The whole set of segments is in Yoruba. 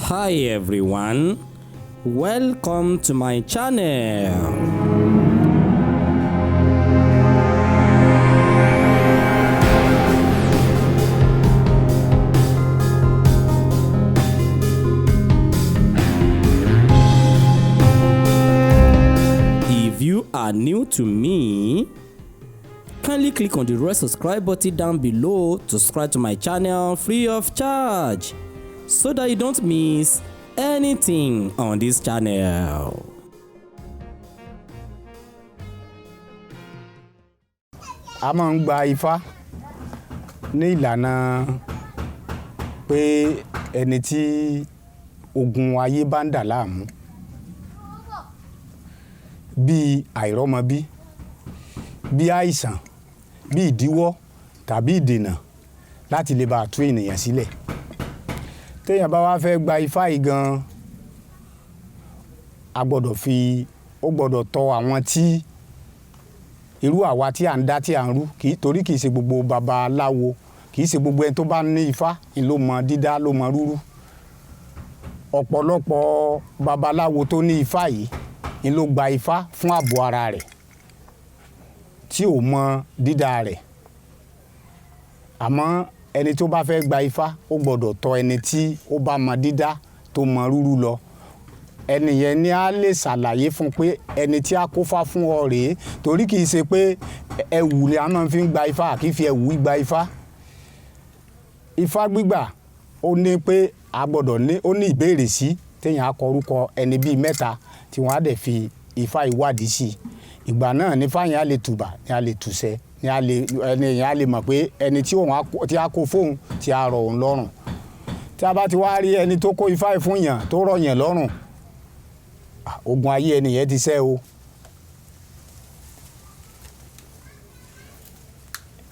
Hi everyone, welcome to my channel. If you are new to me, kindly click on the red subscribe button down below to subscribe to my channel free of charge so that you don't miss anything on this channel. A máa ń gba ifá ní ìlànà pé ẹni tí ogun ayé bá ń dà láàmú, bíi àìrọ́mọbí, bíi àìsàn, bíi ìdíwọ́ tàbí ìdènà láti lè bá tú ènìyàn sílẹ̀. Téèyàn bá wá fẹ́ gba ifá yìí gan, a gbọ́dọ̀ fi ó gbọ́dọ̀ tọ̀ àwọn tí irú àwa tí à ń dá tí à ń rú kì í, torí kì í ṣe gbogbo babaláwo, kì í ṣe gbogbo ẹni tó bá ní ifá ni ló mọ dídá, ló mọ rúrú. Ọ̀pọ̀lọpọ̀ babaláwo tó ní ifá yìí ni ló gba ifá fún ààbò ara rẹ̀ tí ò mọ dídá rẹ̀. Àmọ́ ẹni tó bá fẹ́ gba ifá, ó gbọ́dọ̀ tọ̀ ẹni tí ó bá mọ dídá, tó mọ rúrú lọ. Ẹni yẹn ni a lè ṣàlàyé fún pé ẹni tí a kó fá fún ọ rèé, torí kì í ṣe pé ẹ̀wù ni a máa fi ń gba ifá, kì í fi ẹ̀wù gba ifá. Ifá gbígbà, ó ní pé a gbọ́dọ̀ ní, ó ní ìbéèrè sí téèyàn á kọ orúkọ ẹni bíi mẹ́ta tí wọ́n á dẹ̀ fi ifá ìwádìí sí. Ìgbà náà ní fáyín á lè tùbà, ní a lè tùṣẹ, ní a lè ẹni yẹn á lè mọ̀ pé ẹni tí òun tí a kó fóun tí a rọ̀ òun lọ́rùn. Tí a bá ti wá rí ẹni tó kó ifá yìí fún yàn tó rọ̀ yàn lọ́rùn, ogun ayé ẹni yẹn ti ṣẹ́ o.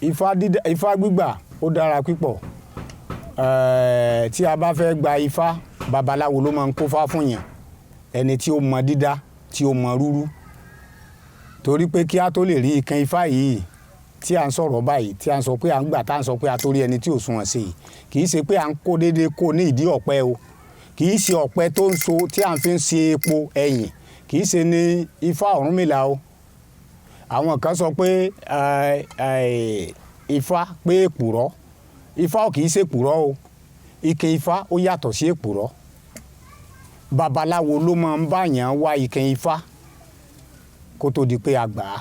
Ifá dídá, ifá gbígbà, ó dára pípọ̀. Tí a bá fẹ́ gba ifá, babaláwo ló máa ń kó fá fún yàn, ẹni tí ó mọ dídá, tí ó mọ rúrú, torí pé kí a tó lè rí ìkan ifá yìí tí à ń sọ̀rọ̀ báyìí, tí à ń sọ pé à ń gbà, tá à ń sọ pé a tó rí ẹni tí ò sunwọ̀n sí yìí, kì í ṣe pé à ń kó déédéé kó ní ìdí ọ̀pẹ o. Kì í ṣe ọ̀pẹ tó ń so tí à ń fi ń ṣe epo ẹ̀yìn, kì í ṣe ní ifá Ọ̀rúnmìlà o. Àwọn kan sọ pé ifá pé èpùrọ́. Ifá ò kì í ṣe èpùrọ́ o. Ike ifá ó yàtọ̀ sí èpùrọ́. Babaláwo ló máa ń bá yàn wá ike ifá kó tó di pé a gbà á.